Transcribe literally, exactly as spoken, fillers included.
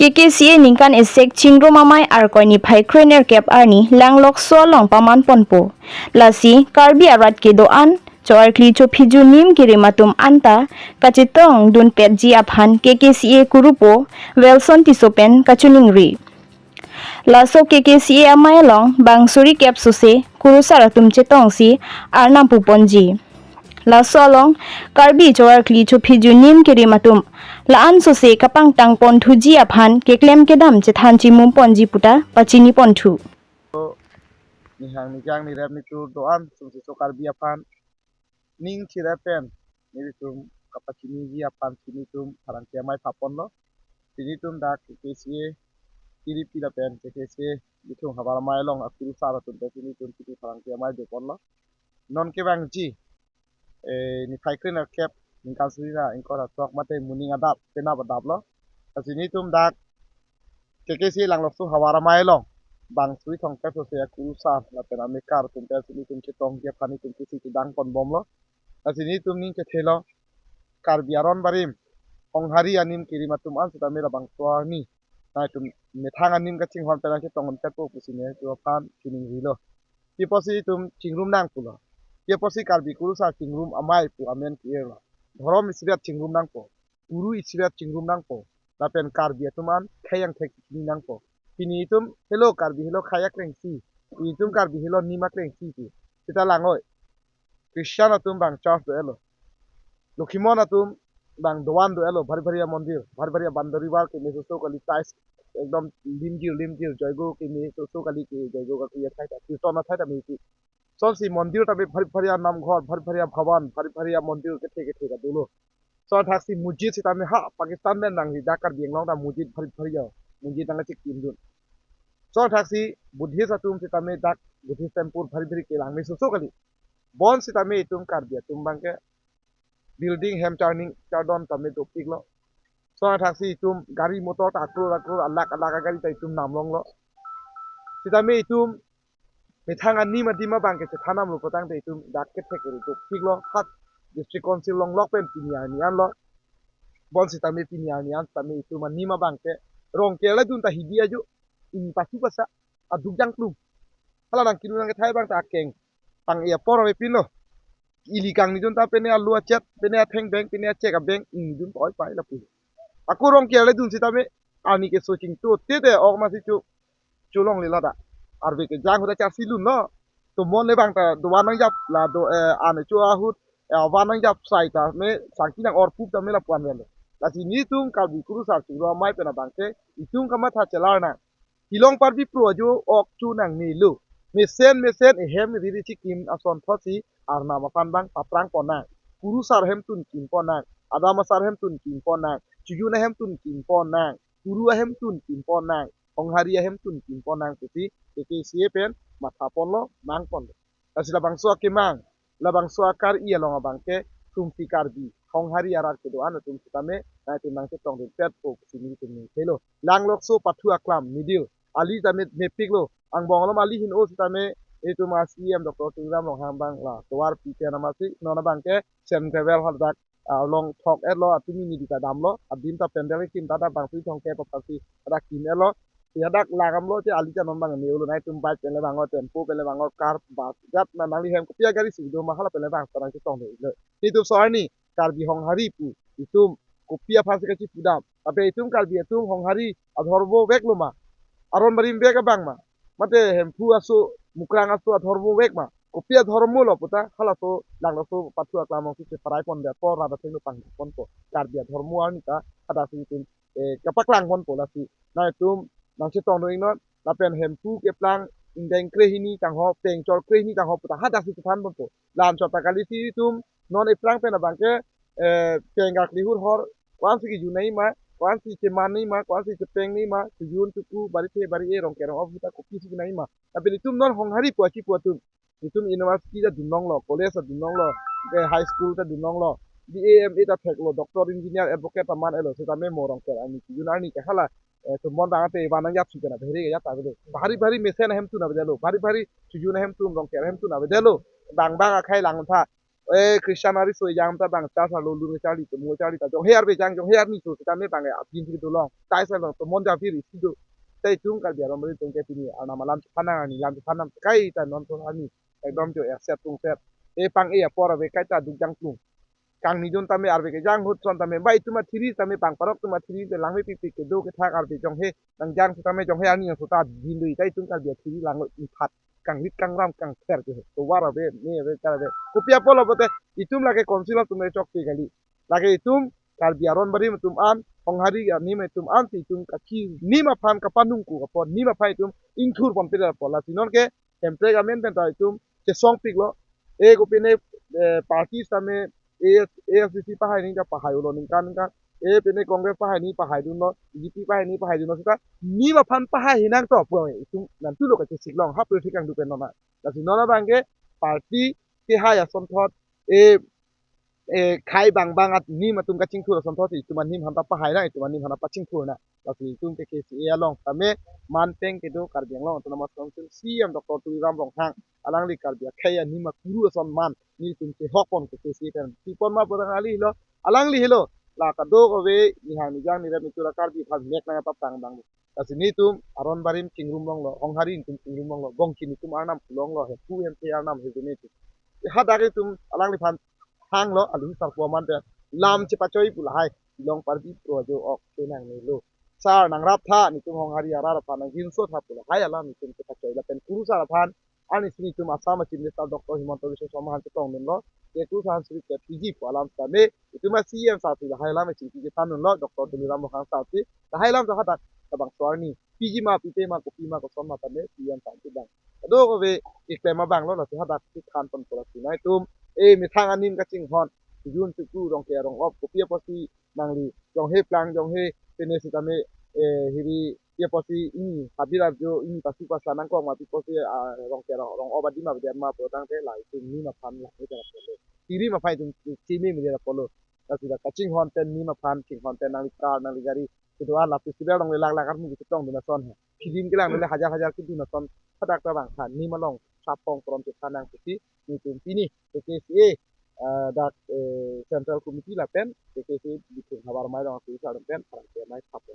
K K C A ningkan esek chingrum amei Arkoi niphai krenerkep arni Langlokso along paman ponpo. Lasi Karbi arat kedo-an, choarkli chophiju nim kirim atum anta kachetongdunpetji aphan K K C A kurupo Welson Tisso pen kachiningri. Laso K K C A amei along bang surikep sose kurusar atum chetongsi arnam puponji. Laso along Karbi choarkli chophiju nim kirim atum la-an sose kapangtang ponthuji aphan keklem kedam chethan chimum ponji puta pachini ponthu. Nihang nijang nirep nitur do-an sumsi so Karbi aphan ning chirep pen nelitum kapachiniji aphan si nelitum pherangke amei phaponlo. Si nelitum dak K K C A kiripi lapen K K C A bithung havar amei along akurusar atum pen si nelitum kiri pherangke amei doponlo. Non kevangji, eh, niphai krenerkep ningkan suri ra ingkoi ra throk mate moning adap penap adaplo. Lasi nelitum dak K K C A Langlokso havar amei along bang suri thomkep sose akurusar lapen amekar atum pen si nelitum chetongji aphan nelitum kisi kedang ponbomlo. Lasi nelitum ning kethelo, Karbi aron barim Honghari anim kirim atum an sitame labangso arni nelitum methang anim kachinghon pen nangchetongdunpetpo pusi nelitum aphan chiningrilo. Pi apotsi itum chingrum nang pulo? Pi apotsi Karbi kurusar chingrum amei pu amen ke-irlo? Dhorom isivet chingrum nangpo, kuru isivet chingrum nangpo, lapen Karbi atum an khei angthek chini nangpo. Pini itum helo Karbi helo khei akrengsi, pini itum Karbi helo nim akrengsi pu. Seta lang oi. Christian atum bang church do-etlo. Lokhimon atum bang dovan do-etlo, bhari bhari amondir, bhari bhari aboundary wall keme soso kali, ties ekdom limjir limjir, joigo keme soso kali, ke joigo kakri athai ta, kirton athai ta mepik. Sonsi mondir tame bhari bhari anamghor, bhari bhari abhavan, bhari bhari amondir kethe kethe ta dolo. Songthaksi mujit sitame ha Pakistan pen nangri, dak Karbi Anglong ta mujit bhari bhari a mujit nangchekimdun. Songthaksi Buddhist atum sitame dak Buddhist temple bhari bhari kelang me soso kali. Bonsitame itum Karbi atum abangke building hem charning chardon tame dopiklo. Songthaksi itum gari motor ta akror akror, alakh alakh agari ta itum namlonglo. Sitame itum methang anim adim abangke chethan damlo putangte itum dak kethe kere dopiklo. Hat District Council longlok pen pini arni anlo. Bonsitame pini arni an sitame itum anim abangke Rongker ledun ta hidi ajo, ingpasu pasa, aduk jangklum. Hala nangkilu nangkethai abang ta akeng pang-e apor avepinlo. Ili kangnidun ta pine alu achet, pine atheng beng, pine achek abeng, ingnidun ta oi pai lapu. Ako Rongker ledun sitame arni keso chingtute te ok masi chu cholongle lata. Arve kejang ahut ta charsi lunlo. Tomon le bang ta dovan nangjap la do, eh, an cho ahut, eh, van nangjap sai tame sangki nang-orpup tame lapu-an avelo. Lasi nelitum Karbi kurusar chingrum amei pen abangke itum kamatha chelar nang. Hilong Parbi pro ajo ok chu nangnelo. Mesen mesen ehem riri chikim asonthotsi arnam aphan bang paprang pon nang. Kurusar ahemtun kim pon nang. Adam asar ahemtun kim pon nang. Chojun ahemtun kim pon nang. Kuru ahemtun kim pon nang. Honghari ahemtun kim pon nang pusi K K C A pen matha ponlo, mang ponlo. Lasi labangso akemang, labangso akari along abangke sumpi Karbi Honghari arat kedo-an atum sitame nangtum nangchetongdunpetpo pusi nelitum ningthelo. Langlokso pathu aklam middle, ali tame mepiklo. Angbong along ali hin-o sitame itum a C E M Doctor Tuliram Ronghang bang la tovar pipe namasi non abangke Saint Gabriel hadak, ah, along thok-etlo, atum ini dita damlo, adim ta pandal kim ta dak bang suri thomkep aphansi dak kim-etlo. Si hadak langdamlo te ali ta non bang ne-olo, nangtum bike pen le vang-o, tempo pen le vang-o, car, bus, jat na nangli hem kopi agari si do ma hala pen le vang parang chetongdunlo. Nelitum so arni Karbi Honghari pu itum kopi aphansi kachipudam? Abe itum Karbi atum Honghari adhormo veklo ma? Aron barim vek abang ma? Mate Hemphu aso, Mukrang aso adhormo vek ma? Kopi adhormo lo puta halaso Langlokso pathu aklam alongsi cheparai pondet apor rat athengno pangponpo. Karbi adhormo arni ta hadaksi itum, eh, kapaklang ponpo. Lasi nangtum nangchetongdun iknon, lapen Hemphu keplang ingdeng krehini tangho, pengchor krehini tangho puta hadaksi chethan ponpo. La-anchot ta kalisi itum non ephrang pen abangke, eh, peng karkli hur hor, ko-ansi kejun nangji ma, ko-ansi cheman nangji ma, ko-ansi chepeng nangji ma, chojun choku, bari the bari e, Rongker Rong-o puta kopisi kenangji ma. Lapen itum non Honghari pu achipu atum, itum university ta dunlonglo, college ta dunlonglo, eh, high school ta dunlonglo, B A, M A ta theklo, doctor, engineer, advocate ta man-etlo, sitame mo Rongker arni chojun arni ke hala, eh, tomon bang ate van nangjapsi pen abhere kejat ta avelo. Bhari bhari mesen ahemtun avedetlo, bhari bhari chojun ahemtun, Rongker ahemtun avedetlo. Bang bang akhei langtha, Eh, Christian ariso ejang ta bang church along lun charli atum charli ta jonghe arve jang jonghe arni so sitame bang apin si dolong. Tai sa long tomon da vir isi do. Tai itum Karbi aron bari atum ke pini arnam alam si phanang arni lam si phanang kaita non to arni. Ekdom jo ya set tung set. Eh pang eh apor ave kaita duk jang tung. Kangni jun tame arve kejang ahut ason tame ba itum athiri tame pang parok atum athiri te langme pikpik kedo kethak arve jonghe nang jang sitame jonghe arni yang sota din do ita itum Karbi athiri lang lo iphat kangrit kangram kangther ke. Tovar ave, me ave, kar ave. Kopi apotlo pulote itum lake council atum le chokche kali. Lake itum Karbi aron bari atum an, Honghari anim atum an si itum kachi nim aphan kapanung ku kapon nim aphan itum ingthur pon pida pon lasi non ke Hemprek amen pen ta itum chesong piklo. Eh, kopine, eh, party sitame, eh, A S D C pahai ning ta pahai ulo ningkan ningkan. Eh, pine Congress pahai ni pahai dunlo, B J P pahai ni pahai dunlo sita nim aphan pahai hinang to pu itum nantu lo kachesik long ha politik angdu pen nona. Lasi nona bang ke party kehai asonthot, eh, eh, khei bang bang anim atum kachingthur asonthot itum anim aphan ta pahai nang, itum anim aphan ta pachingthur nang. Lasi itum K K C A along tame man peng kedo Karbi Anglong Autonomous Council C E M Doctor Tuliram Ronghang alangli Karbi akhei anim akuru ason man nelitum kehok pon K K C A pen pi pon ma pu ta alangli helo, alangli helo. La kadokave nihang nijang nirem itum ra Karbi aphan mek nang atap tang dang. Lasi nelitum aron barim chingrum longlo, Honghari itum chingrum longlo, Bongki itum arnam longlo, Hemphu Hemphe arnam he jene itum. Hadak itum alangliphan hanglo, alu sarpo aman pen lam chepachoi pu lahai, Shillong Parbi Pro ajo ok chenang nelo. Sar nangrap tha, nelitum Honghari arat aphan nang jinso tha pu lahai alam nelitum chepachoi lapen kurusar aphan arnisi nelitum Assam a Chief Minister Doctor Himanta Biswa Sarma aphan chetong dunlo. Ke kurusar aphan suri ke P G pu alam sitame itum a C E M sar pu lahai alam chingki chethan dunlo, Doctor Tuliram Ronghang sar pu. Lahai alam ta hadak tabang so arni P G ma, pipe ma, kopi ma, koson ma tame C E M sar pu bang. Kadokave keklem abang lo, lasi hadak si than pon pu lasi nelitum eh methang anim kachinghon, jun chuku rong ke rong op, kopi apotsi nangli jonghe plang jonghe pine sitame eh hiri pi apotsi ini habir arjo ini pasu pasa nangkok ma pi apotsi ah, rong ke rong rong op adim abdian ma pu tangte la itum nim aphan la ke jara polo. Tiri ma phai itum chimi mi jara polo. Lasi dak kachinghon pen nim aphan chinghon pen nangli car nangli gari kedo-an la festival along le lak lak armu chetong dun ason he. Film kelang le hajar hajar kedun ason hadak ta bang tha nim along sapong pron chethan nang pusi nelitum pini K K C A, eh, dak eh, Central Committee lapen K K C A Bithung havar mai dong aku isar pen parang ke mai thap.